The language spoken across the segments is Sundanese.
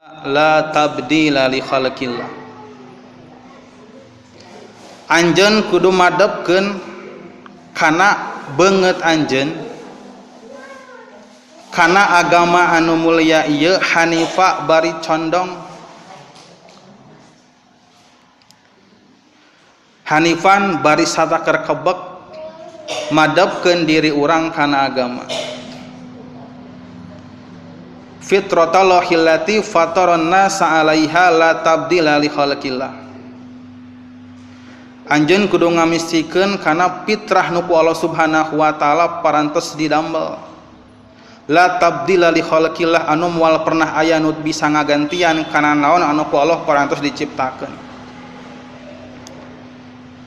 La tabdila li khalqillah. Anjeun kudu madepkeun kana beungeut anjeun kana agama anu mulia ieu hanifa bari condong. Hanifan bari sataker kebek madepkeun diri urang kana agama. Fitratallahi allati fataran nasa 'alaiha la tabdila li khalqillah. Anjeun kudu ngamistikeun kana fitrah nu ku Allah Subhanahu wa taala parantos didamel. La tabdila li khalqillah anu moal pernah aya nu bisa ngagantian kana naon anu ku Allah parantos diciptakeun.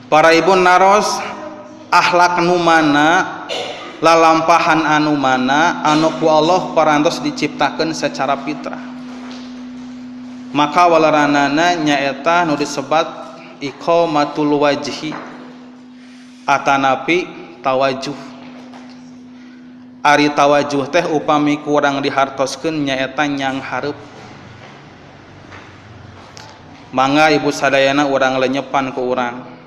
Para ibu naros akhlak nu mana, lalampahan anu mana anu ku Allah parantos diciptakeun secara fitrah. Maka waleranana nyaeta nu disebat iqamatul wajhi atanapi tawajuh. Ari tawajuh teh upami kurang dihartoskeun nyaeta nyang hareup. Mangga ibu sadayana urang lenyepan ku urang.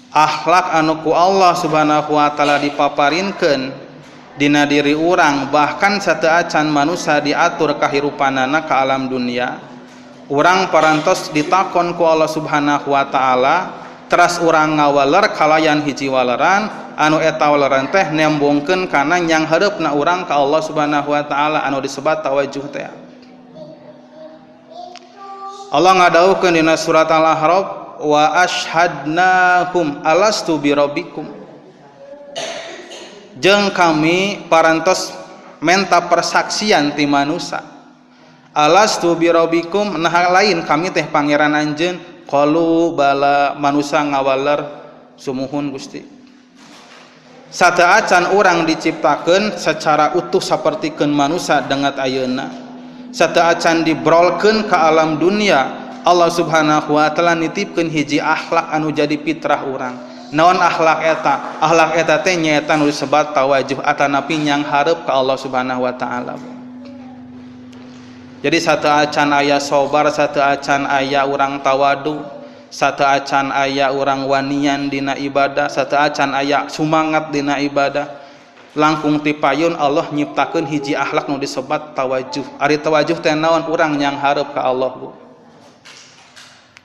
Akhlak anu ku Allah Subhanahu wa taala dipaparinkeun dina diri urang, bahkan sateuacan manusia diatur kahirupanana ka alam dunia, urang parantos ditakon ku Allah Subhanahu wa taala, teras urang ngawaler kalayan hiji waleran anu eta waleran teh nembongkeun kana nyang hareupna urang ka Allah Subhanahu wa taala anu disebat tawajuh teh. Allah ngadawuhkeun dina surat Al-A'raf, wa ashhadnahum alastu birabbikum. Jeung kami parantos menta persaksian ti manusa. Alastu birabbikum, nah lain kami teh pangeran anjeun. Qalu bala, manusa ngawaler sumuhun Gusti. Sateuacan urang diciptakeun secara utuh sapertikeun manusa dengat ayeuna. Sateuacan dibrolkeun ka alam dunia, Allah Subhanahu wa taala nitipkeun hiji akhlak anu jadi fitrah urang. Naon akhlak eta? Akhlak eta teh nyaeta nu disebat tawajuh atanapi nyang hareup ka Allah Subhanahu wa taala. Jadi sateuacan aya sobar, sateuacan aya urang tawadu, sateuacan aya urang wanian dina ibadah, sateuacan aya sumangat dina ibadah, langkung tipayun Allah nyiptakeun hiji akhlak nu disebat tawajuh. Ari tawajuh teh naon? Urang nyang hareup ka Allah, Bu.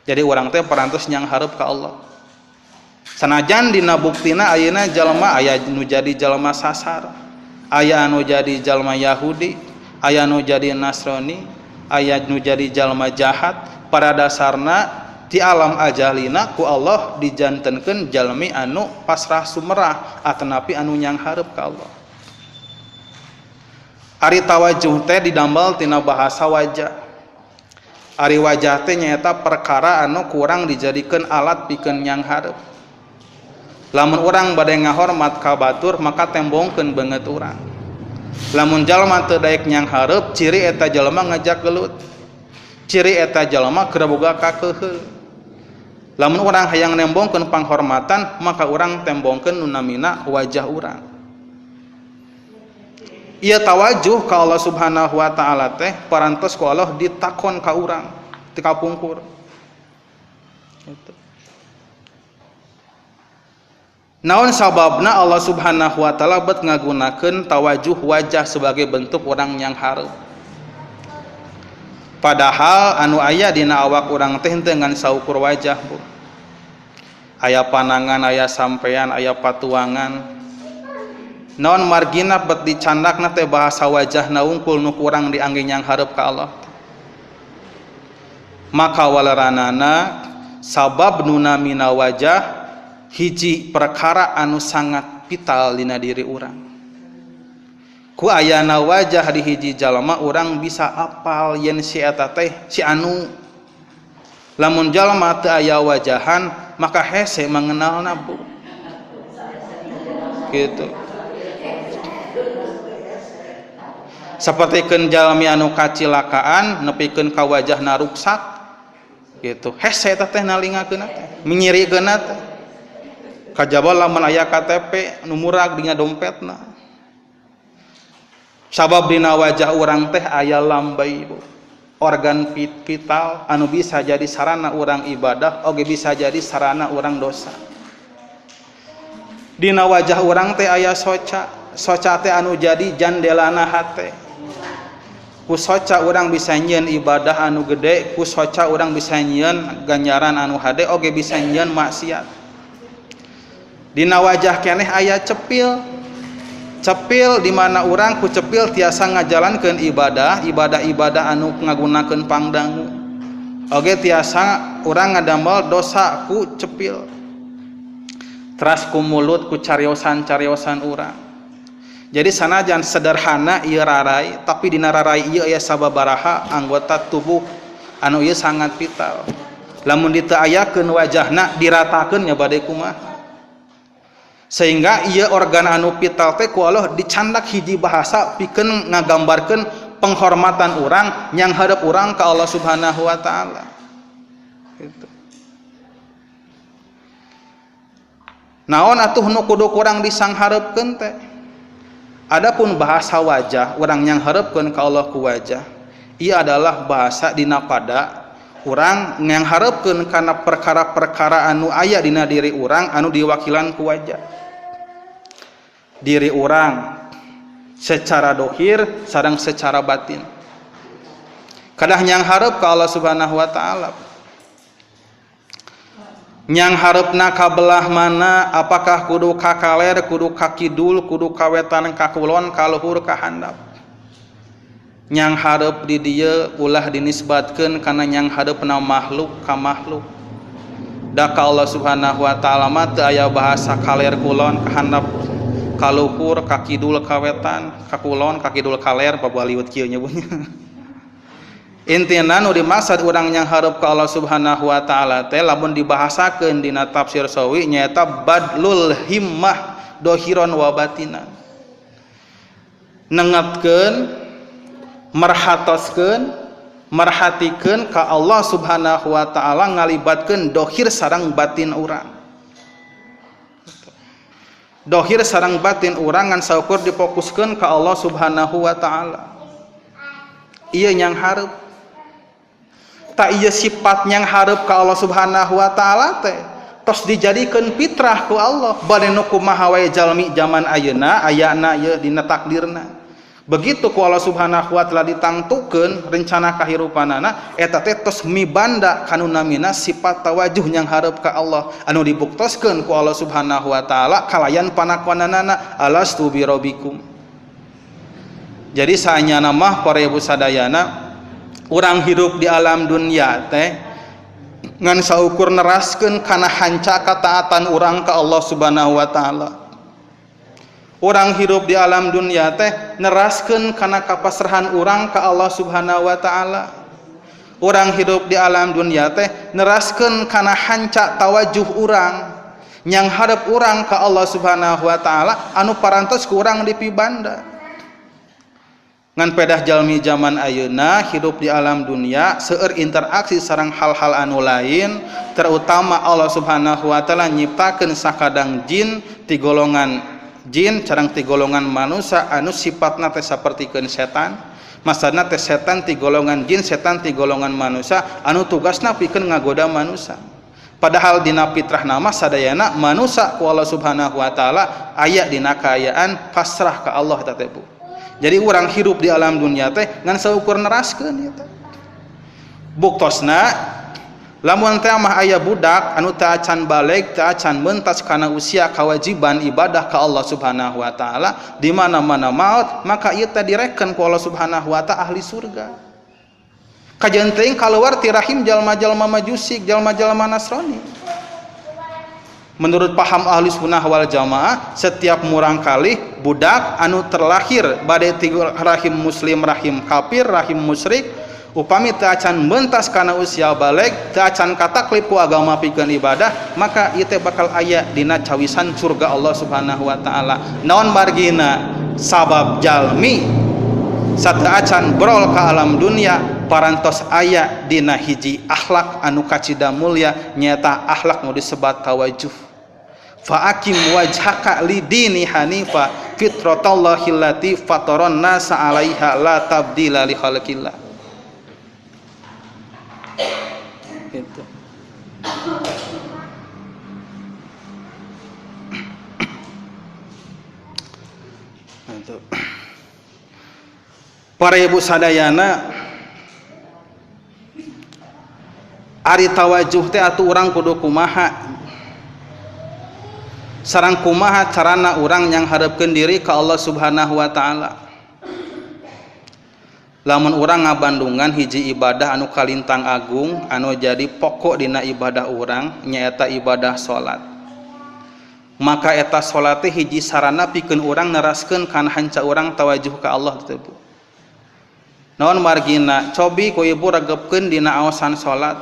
Jadi urang teh parantos nyang hareup ka Allah. Sanajan dina buktina ayeuna jalma aya nu jadi jalma sasar, aya anu jadi jalma Yahudi, aya nu jadi Nasrani, aya nu jadi jalma jahat. Pada dasarna ti alam ajalina ku Allah dijantenkeun jalmi anu pasrah sumerah atanapi anu nyang hareup ka Allah. Ari tawajuh teh didamel tina bahasa wajah. Ari wajah teh nyaeta perkara anu kurang dijadikeun alat pikeun nyang hareup. Lamun urang bade ngahormat ka batur maka tembongkeun beungeut urang. Lamun jalma teu daek nyang hareup, ciri eta jalma ngajak gelut, ciri eta jalma keur boga kakeuheul. Lamun urang hayang nembongkeun panghormatan maka urang tembongkeun nu namina wajah urang. Ieu tawajuh ka Allah Subhanahu wa taala teh parantos ku Allah ditakon ka urang ti kapungkur. Gitu. Naon sababna Allah Subhanahu wa taala bet ngagunakeun tawajuh wajah sebagai bentuk urang yang hareup? Padahal anu aya dina awak urang teh henteu ngan saukur wajah, Bu. Aya panangan, aya sampean, aya patuangan. Naon margina bet dicandakna teh bahasa wajahna wungkul nu kurang diangge nyang hareup ka Allah. Maka waleranana sabab nu namina wajah hiji perkara anu sangat vital dina diri urang. Ku ayana wajah di hiji jalma urang bisa apal yen si eta teh si anu. Lamun jalma teu aya wajahan maka hese mengenalna, Bu. Gitu. Sapertikeun jalmi anu kacilakaan nepikeun ka wajahna ruksak gitu. Hese eta teh nalingakeunna teh, minyirikeunna teh. Kajaba lamun aya KTP nu murag dina dompetna. Sabab dina wajah urang teh aya lambai, Bu. Organ vital anu bisa jadi sarana urang ibadah oge bisa jadi sarana urang dosa. Dina wajah urang teh aya soca, soca teh anu jadi jandelana hate. Ku soca urang bisa nyieun ibadah anu gede, ku soca urang bisa nyieun ganjaran anu hade oge bisa nyieun maksiat. Dina wajah keneh aya cepil. Cepil di mana urang ku cepil tiasa ngajalankeun ibadah, ibadah-ibadah anu ngagunakeun pangdangu. Oge tiasa urang ngadamel dosa ku cepil. Teras ku mulut ku cariosan-cariosan urang. Jadi sanajan sederhana ieu rarai, tapi dina rarai ieu aya sababaraha anggota tubuh anu ieu sangat vital. Lamun diteu ayakeun wajahna diratakeun nya bade kumaha. Sehingga ieu organ anu vital teh ku Allah dicandak hiji bahasa pikeun ngagambarkeun penghormatan urang yang hadap urang ka Allah Subhanahu wa taala. Gitu. Naon atuh nu kudu kurang disangharepkeun teh? Adapun bahasa wajah urang yang harapkeun ka Allah ku wajah, ieu adalah bahasa dina pada urang yang harapkeun kana perkara-perkara anu aya dina diri urang anu diwakilan ku wajah. Diri urang secara dohir sareng secara batin. Kadah nyang hareup ka Allah Subhanahu wa taala. Nyang hareupna ka belah mana, apakah kudu ka kaler, kudu ka kidul, kudu ka wetan, ka kulon, ka luhur, ka handap. Nyang hareup di dieu ulah dinisbatkeun kana nyang hareupna makhluk ka makhluk. Da ka Allah Subhanahu wa taala mah teu aya bahasa kaler kulon ka handap, ka luhur, ka kidul, ka wetan, ka kulon, ka kidul, kaler, babaliut kieu nya bunyi. Intina nu dimaksud urang yang hareup ka Allah Subhanahu wa taala teh lamun dibahasakeun dina tafsir Sawi nyaeta badlul himmah dohiron wa batinan. Nengetkeun, merhatoskeun, merhatikeun ka Allah Subhanahu wa taala ngalibatkeun dohir sareng batin urang. Dohir sareng batin urang ngan saukur difokuskeun ka Allah Subhanahu wa taala. Ieu nyang hareup. Tak ieu sifat nyang hareup ka Allah Subhanahu wa taala teh tos dijadikeun fitrah ku Allah. Bade nu kumaha wae jalmi zaman ayeuna ayana ieu dina takdirna. Begitu ku Allah Subhanahu wa taala ditangtukeun rencana kahirupanana eta teh tos mibanda kanu namina sifat tawajuh nyang hareup ka Allah anu dibuktoskeun ku Allah Subhanahu wa taala kalayan panakonanana alastu birabbikum. Jadi saanyana mah para ibu sadayana urang hidup di alam dunia teh ngan saukur neraskeun kana hanca kataatan urang ka Allah Subhanahu wa taala. Urang hidup di alam dunia teh neraskeun kana kapasrahan urang ka Allah Subhanahu wa taala. Urang hidup di alam dunia teh neraskeun kana hanca tawajuh urang nyang hareup urang ka Allah Subhanahu wa taala anu parantos ku urang dipibanda. Ngan pedah jalmi zaman ayeuna hidup di alam dunia seueur interaksi sareng hal-hal anu lain, terutama Allah Subhanahu wa taala nyiptakeun sakadang jin ti golongan jin sareng ti golongan manusia anu sifatna teh sapertikeun setan. Maksudna teh setan ti golongan jin, setan ti golongan manusia anu tugasna pikeun ngagoda manusia. Padahal dina fitrah nama sadayana manusia ku Allah Subhanahu wa taala aya dina kaayaan pasrah ka Allah eta teh Bu. Jadi urang hidup di alam dunia teh ngan saukur neraskeun ieu teh. Buktosna lamun teh mah aya budak anu teu acan baleg, teu acan mentas kana usia kewajiban ibadah ka Allah Subhanahu wa taala di mana-mana maut, maka ieu teh direken ku Allah Subhanahu wa taala ahli surga. Kajeun teuing kaluar ti rahim jalma-jalma Majusi, jalma-jalma Nasrani. Menurut paham ahli sunnah wal jamaah, setiap murangkalih budak anu terlahir bade ti rahim muslim, rahim kafir, rahim musyrik, upami teu acan mentas kana usia baleg, teu acan kataklif ku agama pikeun ibadah, maka ieu teh bakal aya dina cawisan surga Allah Subhanahu wa taala. Naon margina? Sabab jalmi sateu acan brol ka alam dunia parantos aya dina hiji akhlak anu kacida mulia nyaeta akhlak nu disebat tawajuh. Fa'akim wajhaka lidini hanifa fitratallahi allati fataran nasa 'alaiha la tabdila li khalqillah. Para ibu sadayana, ari tawajuh teh atuh urang kudu kumaha, sareng kumaha carana urang yang harapkeun diri ka Allah Subhanahu wa taala. Lamun urang ngabandungan hiji ibadah anu kalintang agung anu jadi pokok dina ibadah urang nyaeta ibadah salat, maka eta salat teh hiji sarana pikeun urang neraskeun kana hanca urang tawajuh ka Allah teh Bu. Naon margina cobi ku ibu regepkeun dina aosan salat,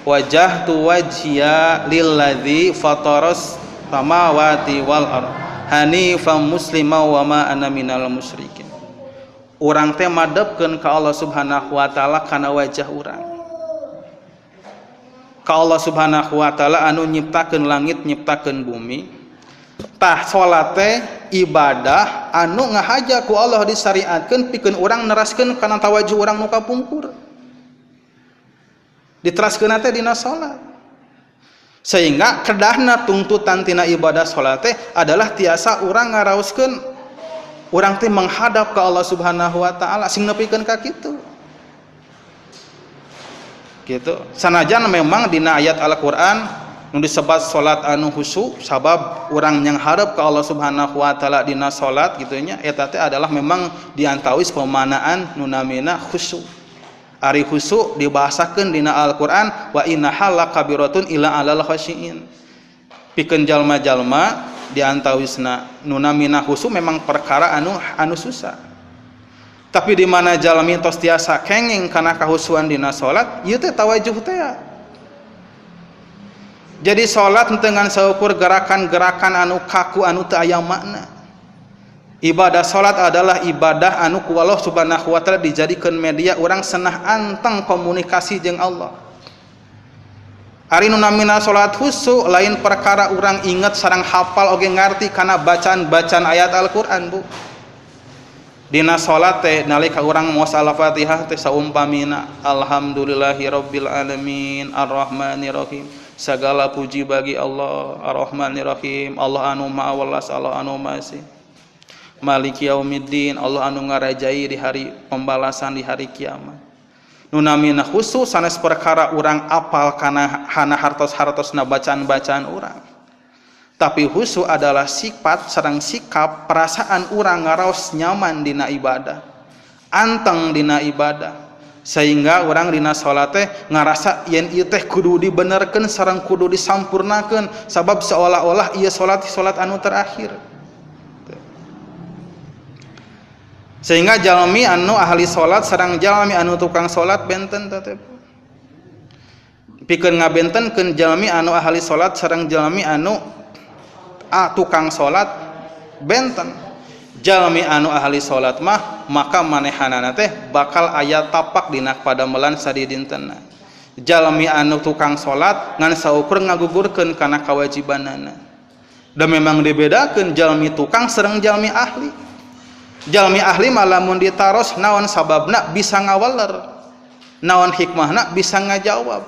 wajjahtu wajhiya lilladzi fataras samawati wal ard hanifan muslima wa ma ana minal musyrikin. Urang teh madepkeun ka Allah Subhanahu wa taala kana wajah urang. Ka Allah Subhanahu wa taala anu nyiptakeun langit, nyiptakeun bumi. Tah salat teh ibadah anu ngahaja ku Allah disyariatkeun pikeun urang neraskeun kana tawajuh urang nu kapungkur. Diteraskeun teh dina salat. Sehingga kedahna tuntutan tina ibadah salat teh adalah tiasa urang ngaraoskeun urang teh menghadap ke Allah Subhanahu wa taala sing nepikeun ka kitu. Gitu. Sanajan memang dina ayat Al-Qur'an nu disebat salat anu khusyuk sabab urang yang harap ke Allah Subhanahu wa taala dina salat kitu nya, eta teh adalah memang diantawis pemanaan nu namina khusyuk. Ari khusyuk dibahasakeun dina Al-Qur'an wa innaha lakabiratun illa alal khasyiin. Pikeun jalma-jalma diantawisna nu namina khusyuk memang perkara anu susah. Tapi di mana jalmi tos tiasa kenging kana kahusuan dina salat, ieu teh tawajuh teh. Jadi salat dengan saukur gerakan-gerakan anu kaku anu teu aya makna. Ibadah salat adalah ibadah anu ku Allah Subhanahu wa taala dijadikeun media urang senah anteng komunikasi jeung Allah. Ari nu namina salat khusyuk lain perkara urang inget sareng hafal oge ngarti kana bacaan-bacaan ayat Al-Qur'an, Bu. Dina salat teh nalika urang maos Al-Fatihah teh saumpamina alhamdulillahirabbil alamin arrahmanirrahim, segala puji bagi Allah arrahmanirrahim, Allah anu maha welas, Allah anu maha asih, maliki yaumiddin, Allah anu ngarajai di hari pembalasan di hari kiamat. Nu namina khusus sanes perkara urang apal kana hana hartos-hartosna bacaan-bacaan urang. Tapi khusyuk adalah sifat sareng sikap perasaan urang ngaraos nyaman dina ibadah, anteng dina ibadah, sehingga urang dina salat teh ngarasa yen ieu teh kudu dibenerkeun sareng kudu disampurnakeun sabab seolah-olah ieu salat salat anu terakhir. Sehingga jalmi anu ahli salat sareng jalmi anu tukang salat benten teh. Pikeun ngabentenkeun jalmi anu ahli salat sareng jalmi anu tukang salat benten. Jalmi anu ahli salat mah maka manehanana teh bakal aya tapak dina padamelan sadidintenna. Jalmi anu tukang salat ngan saukur ngagugurkeun kana kawajibanana. Dan memang dibedakeun jalmi tukang sareng jalmi ahli. Jalmi ahli mah lamun ditaros naon sababna bisa ngawaler, naon hikmahna bisa ngajawab.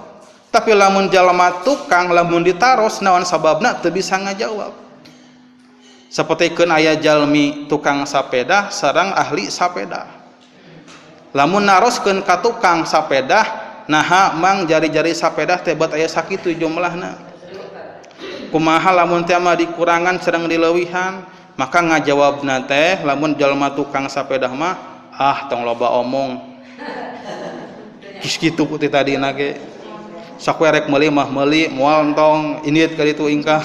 Tapi lamun jalma tukang lamun ditaros naon sababna teu bisa ngajawab. Sapertikeun aya jalmi tukang sapeda sareng ahli sapeda. Lamun naroskeun ka tukang sapeda, naha mang jari-jari sapeda teh bet aya sakitu jumlahna. Kumaha lamun teh mah dikurangan sareng dileuwihan? Maka ngajawabna teh lamun jalma tukang sapeda mah ah tong loba omong. Geus kitu ku ti tadina ge. Sok we rek meuli mah meuli, moal entong indit ka ditu ingkah.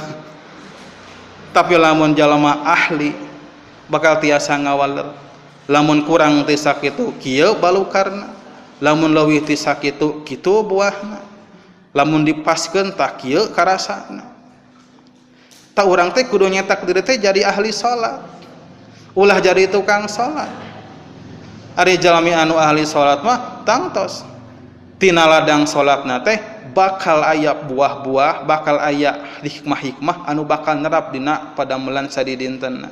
Tapi lamun jalma ahli bakal tiasa ngawaler. Lamun kurang ti sakitu kieu balukarna, lamun leuwih ti sakitu kitu buahna, lamun dipaskeun tah kieu karasana. Tah urang teh kudu nyetak diri teh jadi ahli salat, ulah jadi tukang salat. Ari jalmi anu ahli salat mah tangtos tina ladang salatna teh bakal aya buah-buah, bakal aya hikmah-hikmah anu bakal nerap dina padamelan sadidintenna.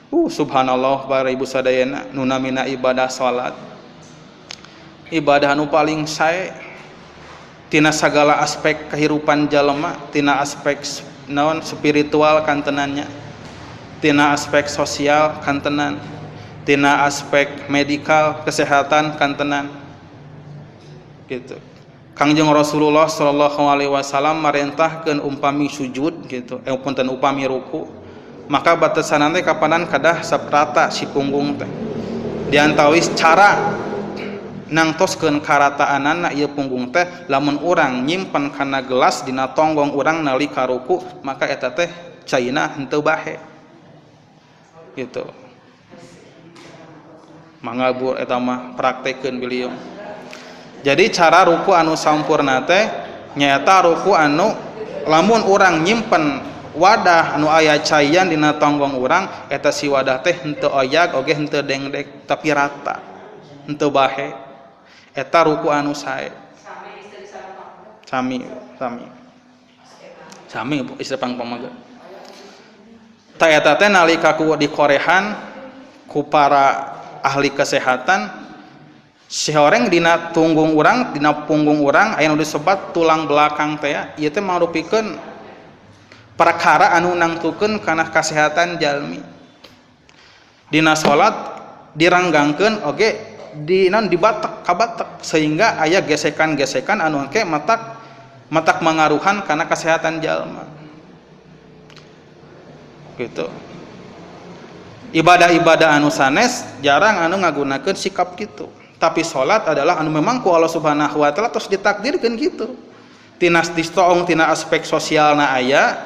Subhanallah para ibu sadayana nu namina ibadah salat. Ibadah anu paling sae tina sagala aspek kehidupan jalma, tina aspek naon spiritual kantenannya, tina aspek sosial kantenan, Tina aspek medikal kesehatan kantenan gitu. Kangjeng Rasulullah sallallahu alaihi wasallam marentahkeun umpami sujud gitu, punten upami ruku, maka batasan teh kapanan kadah saprata si punggung teh. Diantawis cara nangtoskeun karataanana ieu punggung teh lamun urang nyimpen kana gelas dina tonggong urang nalika ruku, maka eta teh caina henteu bahe. Gitu. Mangga bu eta mah praktekeun beliau. Jadi cara ruku anu sampurna teh nyaeta ruku anu lamun urang nyimpen wadah anu aya caian dina tonggong urang eta si wadah teh henteu oyag oge henteu dengdek tapi rata henteu bahe eta ruku anu sae. Sami sami sami istri pangpamaga ta eta teh nalika ku dikorehan ku para ahli kesehatan si horeng dina tunggung urang dina punggung urang aya nu disebat tulang belakang teh ya ieu teh mangrupikeun perkara anu nangtukeun kana kasehatan jalmi. Dina salat diranggangkeun oge di non dibatek kabatek sehingga aya gesekan-gesekan anu engke matak matak mangaruhan kana kesehatan jalma. Gitu. Ibadah-ibadah anu sanes jarang anu ngagunakeun sikap kitu. Tapi salat adalah anu memang ku Allah Subhanahu wa taala tos ditakdirkeun kitu. Tina ditoong tina aspek sosialna aya,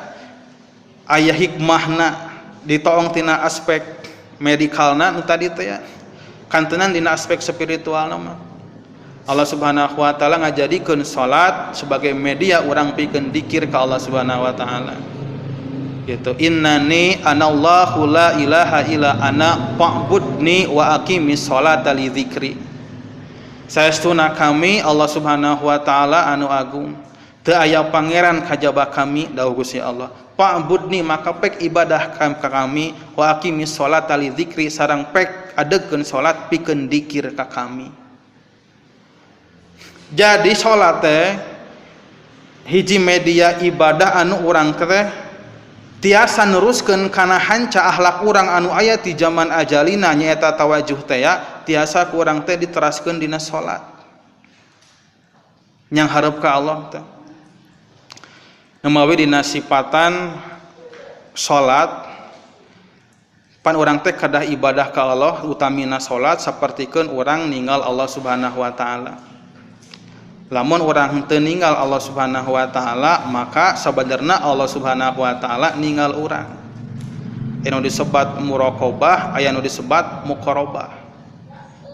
aya hikmahna, ditoong tina aspek medikalna nu tadi teh ya. Kantenan dina aspek spiritualna mah. Allah Subhanahu wa taala ngajadikeun salat sebagai media urang pikeun dikir ka Allah Subhanahu wa taala. Gitu. Innani anallahu la ilaha illa ana fa'budni wa aqimis sholata li dzikri. Saestuna kami Allah Subhanahu wa taala anu agung. Teu aya pangeran kajaba kami dawuh Gusti Allah. Fa'budni maka pek ibadah ka kami wa aqimis sholata li dzikri sareng pek adegkeun salat pikeun dikir ka kami. Jadi salat teh hiji media ibadah anu urang teh tiasa neruskeun kana hanca akhlak urang anu aya ti zaman ajalina nyaeta tawajuh teh ya tiasa ku urang teh diteraskeun dina salat. Nyang hareup ka Allah teh. Nemawi dina sipatan salat pan urang teh kedah ibadah ka Allah utamina salat sapertikeun urang ninggal Allah Subhanahu wa taala. Lamun urang henteu ninggal Allah Subhanahu wa taala maka sabenerna Allah Subhanahu wa taala ninggal urang. Anu disebat muraqabah, aya nu disebat muqarabah.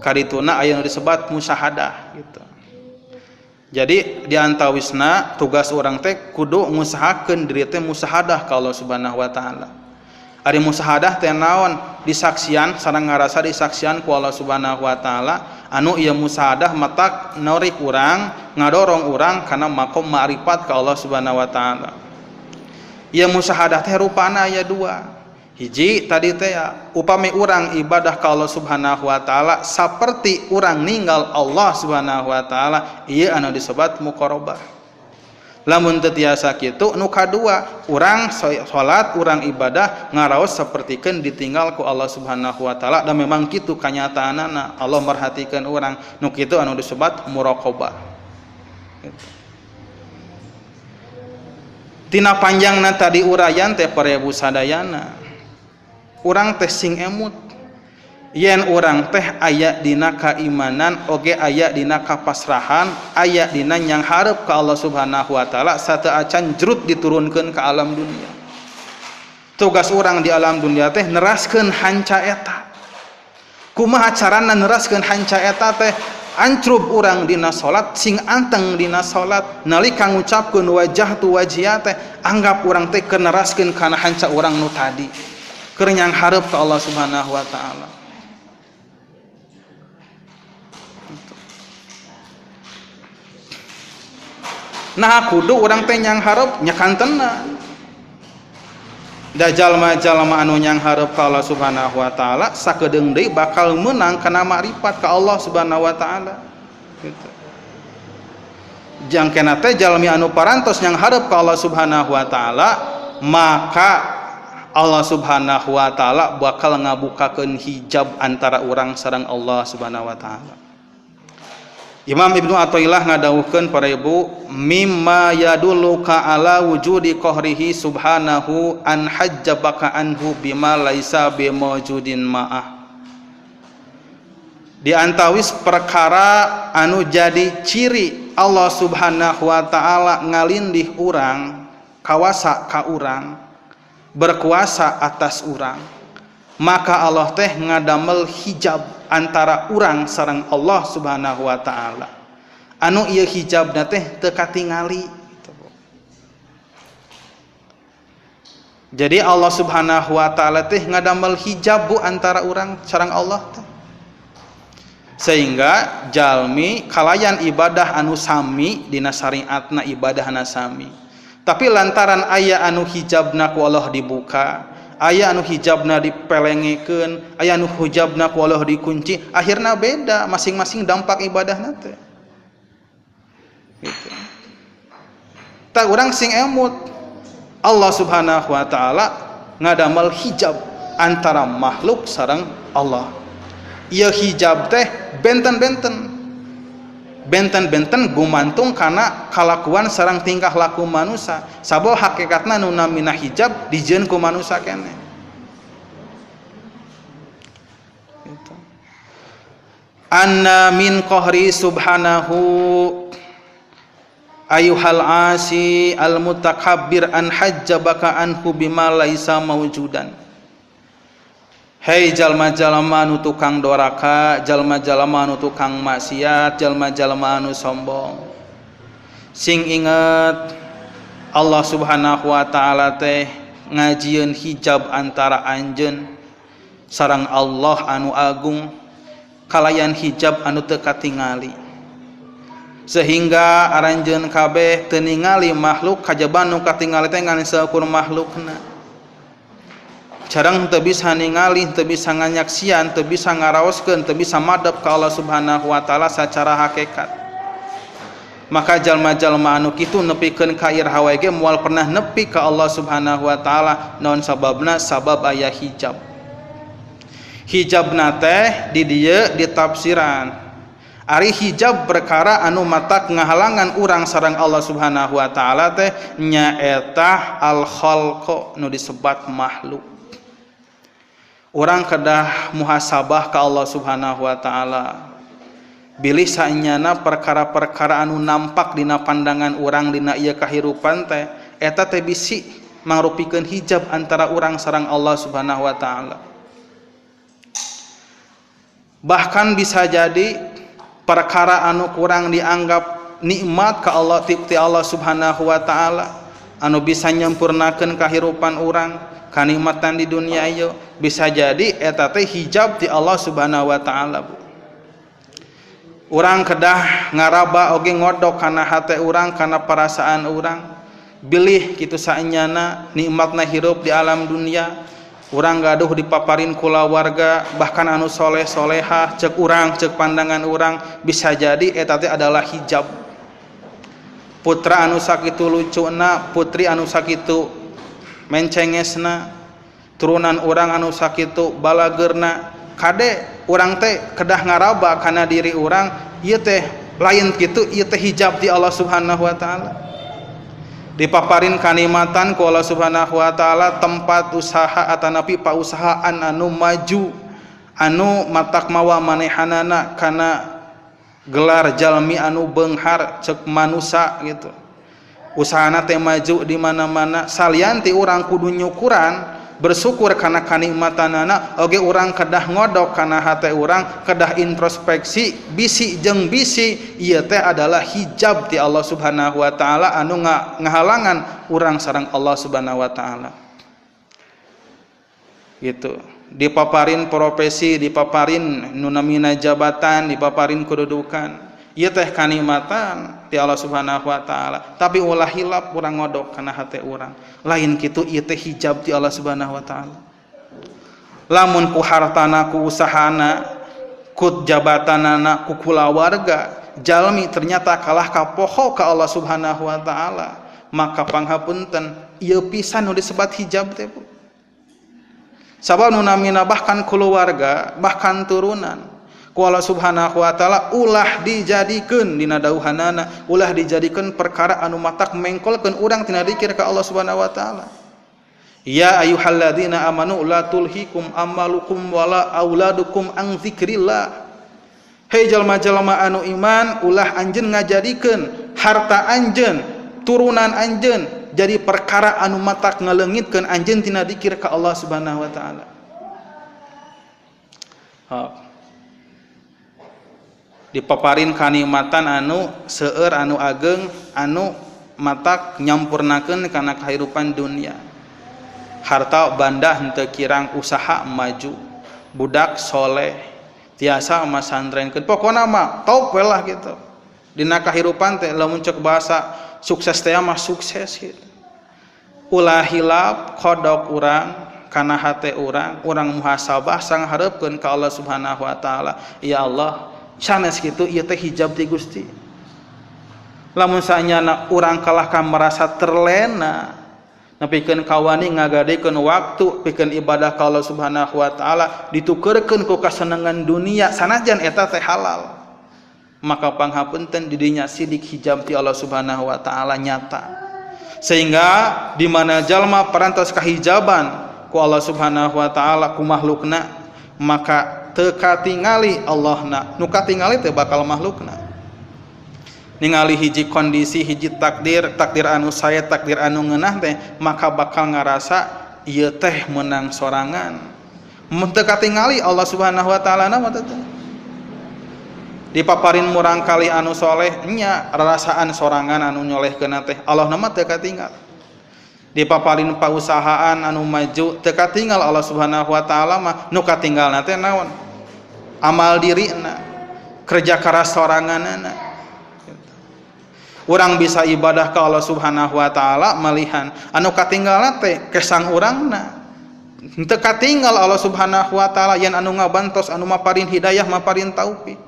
Karituna aya nu disebat musyahadah gitu. Jadi di antawisna tugas urang teh kudu ngusahakeun diri teh musyahadah ka Allah Subhanahu wa taala. Ari musyahadah teh naon? Disaksian sareng ngarasa disaksian ku Allah Subhanahu wa taala anu ieu musyahadah matak norik urang ngadorong urang kana makom ma'rifat ka Allah Subhanahu wa taala. Ieu musyahadah teh rupana aya dua. Hiji tadi teh ya, upami urang ibadah ka Allah Subhanahu wa taala saperti urang ninggal Allah Subhanahu wa taala ieu anu disebat muqarabah. Lamun teu tiasa kitu nu kadua urang salat urang ibadah ngaraos sapertikeun ditinggal ku Allah Subhanahu wa taala dan memang kitu kanyataanana Allah merhatikeun urang nu kitu anu disebat muraqabah. Gitu. Tina panjangna tadi urayan teh parebu sadayana. Urang teh sing emut yen urang teh aya dina kaimanan oge aya dina kapasrahan aya dina nyang hareup ka Allah Subhanahu wa taala sateu acan jrut diturunkeun ka alam dunia. Tugas urang di alam dunia teh neraskeun hanca eta. Kumaha carana neraskeun hanca eta teh? Ancrub urang dina salat sing anteng dina salat nalika ngucapkeun wajah tu wajhia teh anggap urang teh keur neraskeun kana hanca urang nu tadi. Keur nyang hareup ka Allah Subhanahu wa taala. Nah kudu urang teh nyang hareup nya kantenna. Da jalma-jalma anu nyang hareup ka Allah Subhanahu wa taala sakedeung deui bakal meunang kana makrifat ka Allah Subhanahu wa taala. Gitu. Jangkena teh jalmi anu parantos nyang hareup ka Allah Subhanahu wa taala maka Allah Subhanahu wa taala bakal ngabukakeun hijab antara urang sareng Allah Subhanahu wa taala. Imam Ibnu Athaillah ngadawuhkeun para ibu, mimma yadulluka ala wujudi qahrihi subhanahu an hajjabaka anhu bima laisa bimawjudin ma'ah. Di antawis perkara anu jadi ciri Allah Subhanahu wa taala ngalindih urang, kawasa ka urang, berkuasa atas urang, maka Allah teh ngadamel hijab antara urang sareng Allah Subhanahu wa taala. Anu ieu hijabna teh teu katingali. Jadi Allah Subhanahu wa taala teh ngadamel hijab bu antara urang sareng Allah teh. Sehingga jalmi kalayan ibadah anu sami dina syariatna ibadahna sami. Tapi lantaran aya anu hijabna ku Allah dibuka, aya anu hijabna dipelengekeun, aya anu hijabna ku Allah dikunci, akhirna beda masing-masing dampak ibadahna teh. Gitu. Tah urang sing emut Allah Subhanahu wa taala ngadamel hijab antara makhluk sareng Allah. Ieu hijab teh benten-benten. Benten-benten gumantung kana kalakuan sareng tingkah laku manusia. Sabab hakikatna nu namina hijab dijieun ku manusia keneh. Gitu. Anna min qahri subhanahu ayuhal asi al mutakabbir an hajjabaka anhu bima laisa mawjudan. Hei jalma-jalma anu tukang doraka, jalma-jalma anu tukang maksiat, jalma-jalma anu sombong, sing inget Allah Subhanahu wa taala teh ngajieun hijab antara anjeun sareng Allah anu agung kalayan hijab anu teu katingali, sehingga aranjeun kabeh teu ningali makhluk kajaba nu katingali teh ngan saukur makhlukna. Carang teu bisa ningali, teu bisa nganyaksian, teu bisa ngaraoskeun, teu bisa madep ka Allah Subhanahu wa taala secara hakikat. Maka jalma-jalma anu kitu nepikeun ka iraha wae ge moal pernah nepi ka Allah Subhanahu wa taala. Naon sababna? Sabab aya hijab. Hijabna teh di dieu ditafsiran. Ari hijab perkara anu matak ngahalangan urang sareng Allah Subhanahu wa taala teh nyaeta al khalqu nu disebat makhluk. Urang kedah muhasabah ka Allah Subhanahu wa taala. Bilih saenyana perkara-perkara anu nampak dina pandangan urang dina ieu kahirupan teh eta teh bisi mangrupikeun hijab antara urang sareng Allah Subhanahu wa taala. Bahkan bisa jadi perkara anu kurang dianggap nikmat ka Allah ti Allah Subhanahu wa taala anu bisa nyempurnakeun kahirupan urang, kanikmatan di dunia ieu, bisa jadi eta teh hijab ti Allah Subhanahu wa taala. Urang kedah ngaraba oge ngodok kana hate urang, kana perasaan urang, bilih kitu saenyana nikmatna hirup di alam dunia, urang gaduh dipaparin kulawarga bahkan anu soleh solehah cek urang, cek pandangan urang, bisa jadi eta teh adalah hijab. Putra anu sakitu lucuna, putri anu sakitu mencengesna, turunan urang anu sakitu balagerna, kade urang teh kedah ngaraba kana diri urang ieu teh lain kitu, ieu teh hijab ti Allah Subhanahu wa taala. Dipaparin kanikmatan ku Allah Subhanahu wa taala tempat usaha atanapi pausahaan anu maju anu matak mawa manehanana kana gelar jalmi anu beunghar cek manusa gitu. Usahana teh maju di mana-mana, salian ti urang kudu nyukuran bersyukur kana kanikmatanana oge urang kedah ngodok kana hate urang, kedah introspeksi bisi jeung bisi ieu teh adalah hijab ti Allah Subhanahu wa taala anu ngahalangan urang sareng Allah Subhanahu wa taala. Gitu. Dipaparin profesi, dipaparin nu namina jabatan, dipaparin kedudukan, ieu teh kanikmatan ti Allah Subhanahu wa taala. Tapi ulah hilap urang ngodok kana hate urang. Lain kitu ieu teh hijab ti Allah Subhanahu wa taala. Lamun ku hartana, ku usahana, ku jabatanana, ku kulawarga jalmi ternyata kalah ka poho ka Allah Subhanahu wa taala, maka panghapunten ieu pisan nu disebat hijab teh Bu. Sabab nu namina bahkan keluarga, bahkan turunan ku Allah Subhanahu wa taala ulah dijadikeun dina dauhanana, ulah dijadikeun perkara anu matak mengkolkeun urang tina dikir ka Allah Subhanahu wa taala. Ya ayyuhalladzina amanu la tulhikum amalukum wala auladukum an zikrillah. Hei jalma-jalma anu iman, ulah anjeun ngajadikeun harta anjeun, turunan anjeun jadi perkara anu matak ngaleungitkeun anjeun tina dikir ka Allah Subhanahu wa taala. Dipaparin kanikmatan anu seueur anu ageng anu matak nyampurnakeun kana kahirupan dunia. Harta banda henteu kirang, usaha maju, budak soleh, tiasa masantrenkeun, pokona mah top we lah gitu. Dina kahirupan teh lamun cek bahasa sukses teh mah sukses gitu. Ulah hilap kodok urang kana hate urang, urang muhasabah sangharepkeun ka Allah Subhanahu wa taala. Ya Allah, sanes kitu ieu teh hijab ti Gusti. Lamun saenyana urang kalah ka merasa terlena nepikeun kawani ngagadekeun waktu pikeun ibadah ka Allah Subhanahu wa taala ditukeurkeun ku kasenengan dunia sanajan eta teh halal, maka panghapunten didinya sidik hijab ti Allah Subhanahu wa taala nyata. Sehingga di mana jalma parantos kahijaban ku Allah Subhanahu wa taala ku makhlukna, maka teu katingali Allahna, nu katingali teh bakal makhlukna. Ningali hiji kondisi, hiji takdir, takdir anu sae, takdir anu ngeunah teh, maka bakal ngarasa ieu teh menang sorangan. Mun teu katingali Allah Subhanahu wa taala na mah teh. Dipaparin murang kali anu soleh nya rarasaan sorangan anu nyolehkeun teh, Allah na mah teu katinggal. Dipaparin pausahaan anu maju teu katinggal Allah Subhanahu wa taala mah, nu katinggalna teh naon? Amal dirina, kerja keras soranganna. Urang bisa ibadah ka Allah Subhanahu wa taala malihan anu katinggalna teh kesang urangna. Teu katinggal Allah Subhanahu wa taala yen anu ngabantos, anu maparin hidayah, maparin taufik.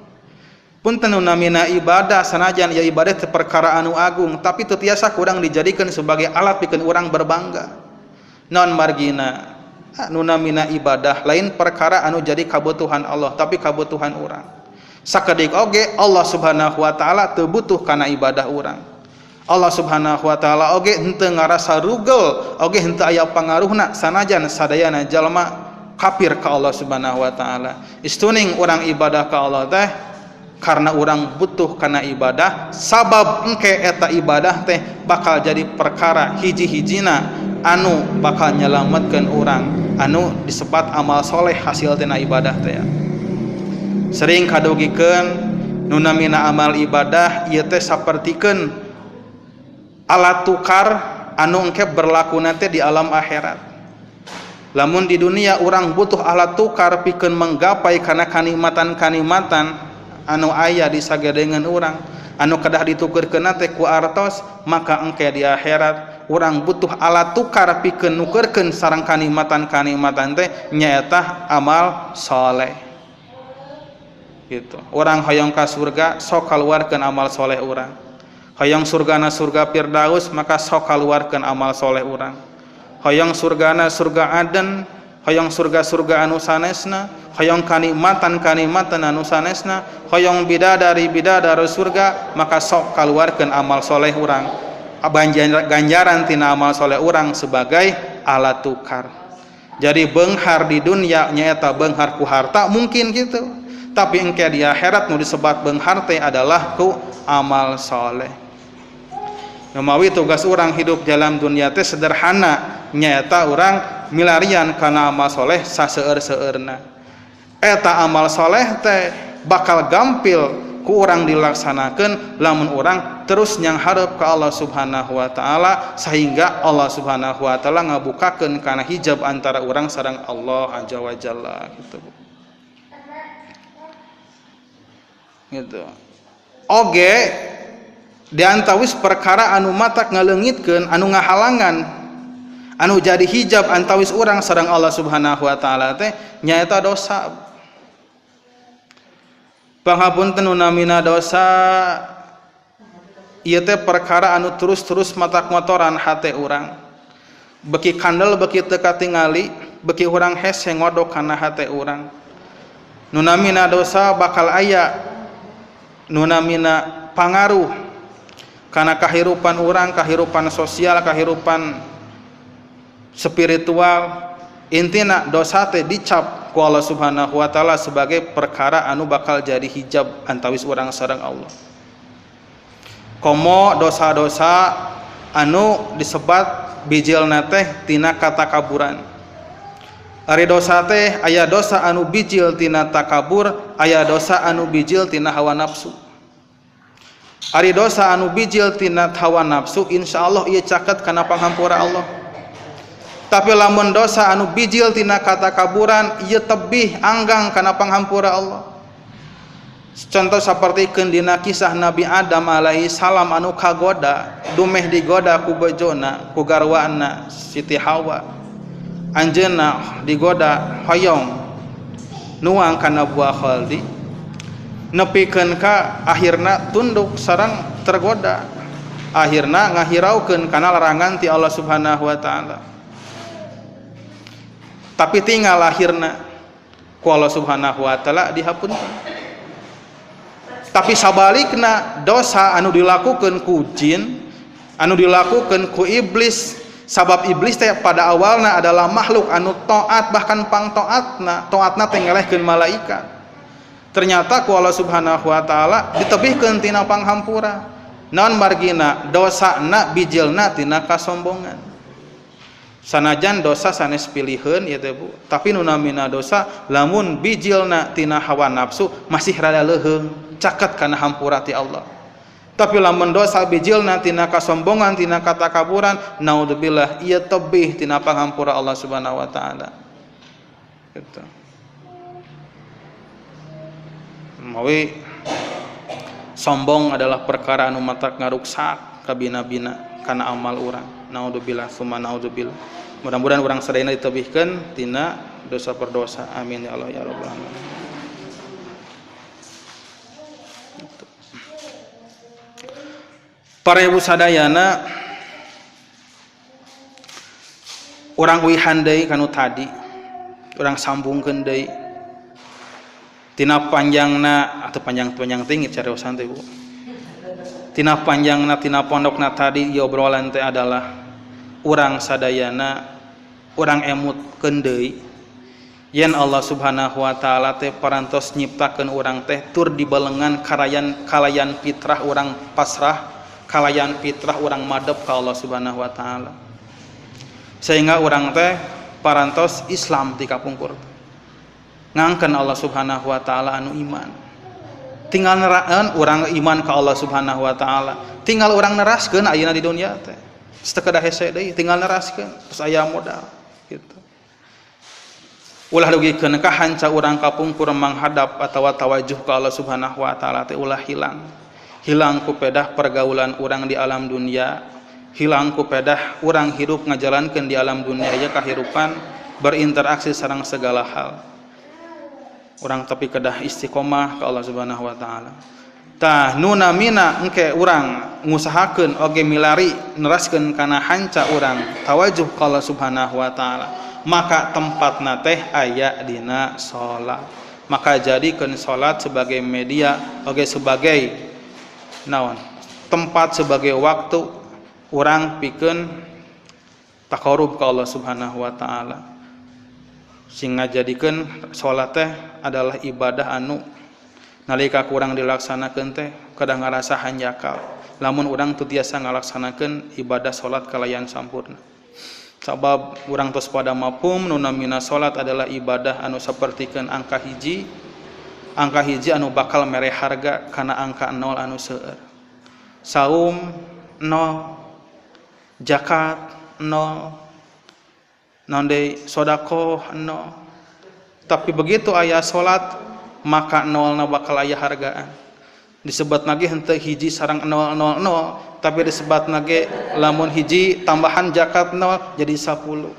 Punten nu namina ibadah sanajan ya ibadah teh perkara anu agung, tapi teu tiasa kurang dijadikan sebagai alat pikeun urang berbangga. Non margina nu namina ibadah lain perkara anu jadi kabutuhan Allah, tapi kabutuhan urang. Sakedik oge Allah Subhanahu wa taala teu butuh kana ibadah urang. Allah Subhanahu wa taala oge henteu ngarasa rugel, oge henteu aya pangaruhna sanajan sadayana jalma kafir ka Allah Subhanahu wa taala. Istuning urang ibadah ka Allah teh karena urang butuh kana ibadah, sabab engke eta ibadah teh bakal jadi perkara hiji-hijina anu bakal nyelametkeun urang, anu disebat amal soleh hasil tina ibadah teh. Sering kadugikeun nu namina amal ibadah ieu teh sapertikeun alat tukar anu engke berlakuna teh di alam akhirat. Lamun di dunia urang butuh alat tukar pikeun menggapai kana kanikmatan-kanikmatan anu aya di sagedengeun urang, anu kedah ditukerkeun teh ku artos, maka engke di akhirat urang butuh alat tukar pikeun nukerkeun sareng kanikmatan-kanikmatan teh nyaeta amal soleh. Gitu. Urang hoyong ka surga sok kaluarkeun amal soleh urang. Hoyong surgana surga Firdaus maka sok kaluarkeun amal soleh urang. Hoyong surgana surga Aden, hoyong surga-surga anu sanesna, hoyong kanikmatan-kanikmatan anu sanesna, hoyong bidadari-bidadari surga, maka sok kaluarkeun amal soleh urang. Ganjaran tina amal soleh urang sebagai alat tukar. Jadi beunghar di dunia nyaeta beunghar ku harta mungkin gitu, tapi engke di akhirat nu disebat beunghar teh adalah ku amal soleh. Numawi tugas urang hidup dalam dunia teh sederhana, nyaeta urang milarian kana amal soleh saseueur-seueurna. Eta amal soleh teh bakal gampil ku urang dilaksanakeun lamun urang terus nyanghareup ka Allah Subhanahu wa taala, sehingga Allah Subhanahu wa taala ngabukakeun kana hijab antara urang sareng Allah Azza wa Jalla gitu. Gitu. Oge diantawis perkara anu matak ngaleungitkeun, anu ngahalangan, anu jadi hijab antawis urang sareng Allah Subhanahu wa taala teh nyaeta dosa. Pangapunten nu namina dosa ieu teh perkara anu terus-terus matak motoran hate urang. Beki kandel beki teu katingali, beuki urang hese ngodok kana hate urang. Nu namina dosa bakal aya nu namina pangaruh kana kahirupan urang, kahirupan sosial, kahirupan spiritual. Intina dosa teh dicap ku Allah Subhanahu wa taala sebagai perkara anu bakal jadi hijab antawis urang sareng Allah. Komo dosa-dosa anu disebat bijilna teh tina katakaburan. Ari dosa teh aya dosa anu bijil tina takabur, aya dosa anu bijil tina hawa nafsu. Ari dosa anu bijil tina hawa nafsu insyaallah ieu caket kana panghampura Allah. Tapi lamun dosa anu bijil tina katakaburan ieu tebih anggang kana panghampura Allah. Contoh sapertikeun dina kisah Nabi Adam alaihi salam anu kagoda, dumeh digoda ku bojona, ku garwana Siti Hawa. Anjeunna digoda hoyong nuang kana buah khaldi, nepikeun ka akhirna tunduk sareng tergoda, akhirna ngahiraukeun kana larangan ti Allah Subhanahu wa taala. Tapi tinggal akhirna ku Allah Subhanahu wa taala dihapunten. Tapi sabalikna dosa anu dilakukeun ku jin, anu dilakukeun ku iblis, sabab iblis teh pada awalna adalah makhluk anu taat, bahkan pangtaatna, taatna teh ngelehkeun malaikat. Ternyata ku Allah Subhanahu wa taala ditebihkeun tina panghampura. Naon margina? Dosana bijilna tina kasombongan. Sanajan dosa sanes piliheun ieu teh Bu, tapi nu namina dosa lamun bijilna tina hawa nafsu masih rada leuheung, caket kana hampura ti Allah. Tapi lamun dosa bijilna tina kasombongan, tina katakaburan, naudzubillah ieu tebih tina panghampura Allah Subhanahu wa taala. Gitu. Mawi sombong adalah perkara anu matak ngaruksak kabina-bina kana amal urang. Naudzubillah summa naudzubillah. Mudah-mudahan urang sadayana ditebihkeun tina dosa perdosa. Amin ya Allah ya rabbal alamin. Para ibu sadayana, urang uihan deui kanu tadi, urang sambungkeun deui tina panjangna atau panjang-panjang tinggi cariosan teh Bu. Tina panjangna tina pondokna tadi ieu obrolan teh adalah urang sadayana urang emutkeun deui yen Allah Subhanahu wa taala teh parantos nyiptakeun urang teh tur dibalengan karayan kalayan fitrah urang pasrah, kalayan fitrah urang madep ka Allah Subhanahu wa taala. Sehingga urang teh parantos Islam ti kapungkur. Ngangkeun Allah Subhanahu wa taala anu iman. Tinggal neraskeun urang iman ka Allah Subhanahu wa taala. Tinggal urang neraskeun ayeuna di dunia teh. Sakedah hese deui tinggal neraskeun terus aya modal gitu. Ulah dugikeun ka hanca urang kapungkur manghadap atawa tawajuh ka Allah Subhanahu wa taala teh ulah hilang. Hilang ku pedah pergaulan urang di alam dunia, hilang ku pedah urang hirup ngajalankeun di alam dunia ieu kahirupan berinteraksi sareng segala hal. Urang tapi kedah istiqomah ka Allah Subhanahu wa taala. Tah nu namina engke urang ngusahakeun oge milari neraskeun kana hanca urang tawajuh ka Allah Subhanahu wa taala, maka tempatna teh aya dina salat. Maka jadikeun salat sebagai media oge sebagai naon, tempat sebagai waktu urang pikeun taqarrub ka Allah Subhanahu wa taala. Sing ngajadikeun salat teh adalah ibadah anu nalika kurang dilaksanakeun teh kedah ngarasa hanjakal lamun urang teu tiasa ngalaksanakeun ibadah salat kalayan sampurna. Sabab urang tos pada mafhum nu namina salat adalah ibadah anu sapertikeun angka hiji, angka hiji anu bakal mere harga kana angka 0 anu seueur. Saum 0, zakat 0, naon deui sedekah 0. Tapi begitu aya salat maka 0 na bakal aya hargaan. Disebat nage henteu hiji sareng 0 0 0, tapi disebat nage lamun hiji tambahan zakat 0 jadi 10.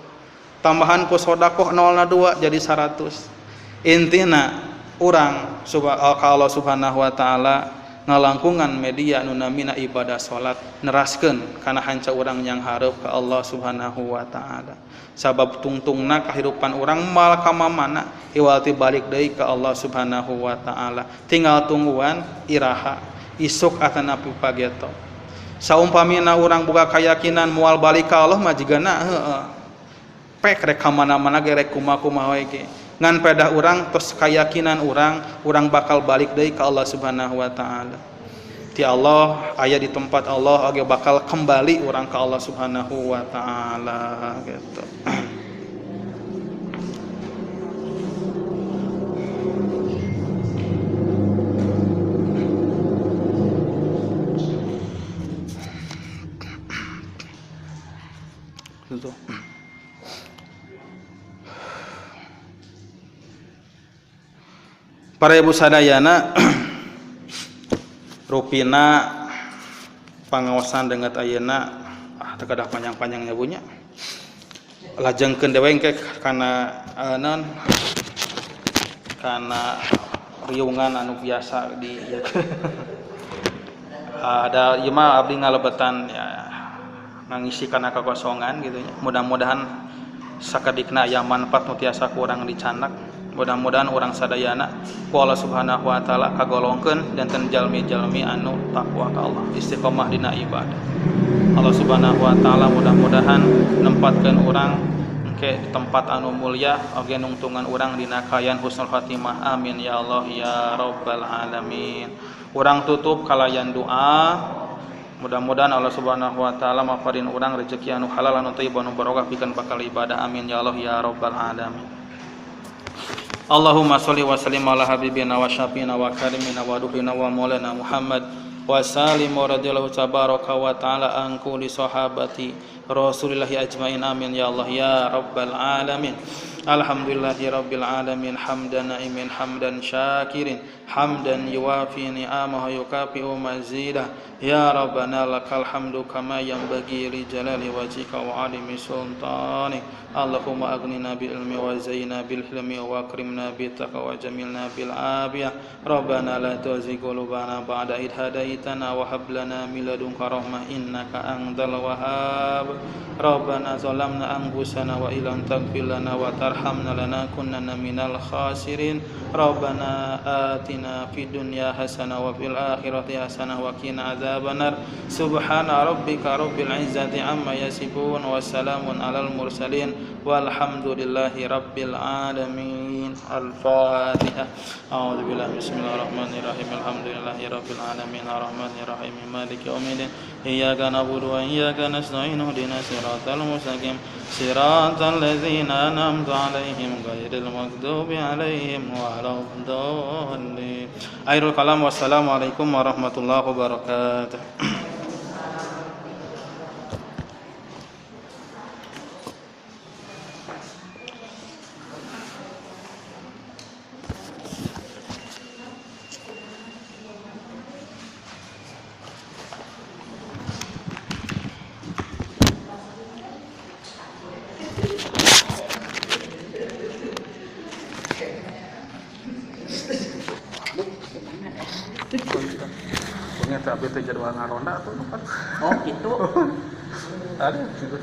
Tambahan ku sedekah 0 na 2 jadi 100. Intina urang ka Allah Subhanahu wa taala Ngalangkungan media nu namina ibadah salat neraskeun kana hanca urang yang hareup ka Allah Subhanahu wa taala. Sabab tungtungna kahirupan urang mal ka mamana iwal ti balik deui ka Allah Subhanahu wa taala. Tinggal tungguan iraha isuk atanapi pageto. Saumpamina urang boga kayakinan moal balik ka Allah mah jigana heueuh. Pek rek ka mana-mana ge rek kumaha-kumaha we ge. Ngan pedah urang tos kayakinan urang bakal balik deui ka Allah Subhanahu wa taala. Ti Allah aya di tempat Allah oge bakal kembali urang ka Allah Subhanahu wa taala gitu. Gitu. Para ibu sadayana rupina pangaosan dengan ayeuna teu kedah panjang-panjangnya bunya lajengkeun dewe engke kana naon kana riungan anu biasa di ada ieu mah abdi ngalebetan ya ngangisi kana kakosongan gitu nya. Mudah-mudahan sakedikna aya manfaat nu tiasa ku urang dicanak. Mudah-mudahan urang sadayana ku Allah Subhanahu wa taala kagolongkeun janten jalmi-jalmi anu takwa ka Allah, istiqomah dina ibadah. Allah Subhanahu wa taala mudah-mudahan nempatkeun urang engke di tempat anu mulia oge nungtungan urang dina kaayaan husnul khatimah. Amin ya Allah ya rabbal alamin. Urang tutup kalayan doa. Mudah-mudahan Allah Subhanahu wa taala maparin urang rezeki anu halal anu thayyib anu barokah pikeun bakal ibadah. Amin ya Allah ya rabbal alamin. Allahumma sholli wa sallim ala habibina wa syafiina wa karimina wa duhina wa maulana Muhammad wa salim wa radhiyallahu tabaraka wa ta'ala an kulli sahabati Rasulillahi ajmain. Amin ya Allah ya rabbal alamin. Alhamdulillahi rabbil alamin hamdan naimin hamdan syakirin hamdan yuwafi ni'amahu yukafi'u mazidah. Ya Rabbana lakal hamdu kama yanbaghi li jalali wajhika wa 'azimi sultanik. Allahumma aghnina bil ilmi wa zayyina bil hilmi wa akrimna bit taqwa wa jamilna bil afiyah. Rabbana la tuzigh qulubana ba'da idh hadaitana wa hab lana min ladunka rahmah innaka antal wahhab. Rabbana zalamna anfusana wa illam taghfir lana wa tarhamna lanakunanna minal khasirin. Rabbana atina fid dunya hasanah wa fil akhirati hasanah wa qina adzabannar. Subhana rabbika rabbil izzati amma yasifun wa salamun alal mursalin walhamdulillahi rabbil alamin. Al-Fatihah. A'udzu billahi bismillahirrahmanirrahim. Alhamdulillahi rabbil alamin arrahmanirrahim maliki yaumiddin. Iyyaka na'budu wa iyyaka nasta'in ihdinas siratal mustaqim siratal ladzina an'amta 'alaihim ghairil maghdubi 'alaihim waladdallin. Akhirul kalam, wassalamualaikum warahmatullahi wabarakatuh. Jadwal ngaronda atau lupa. Oh gitu. Ada gitu.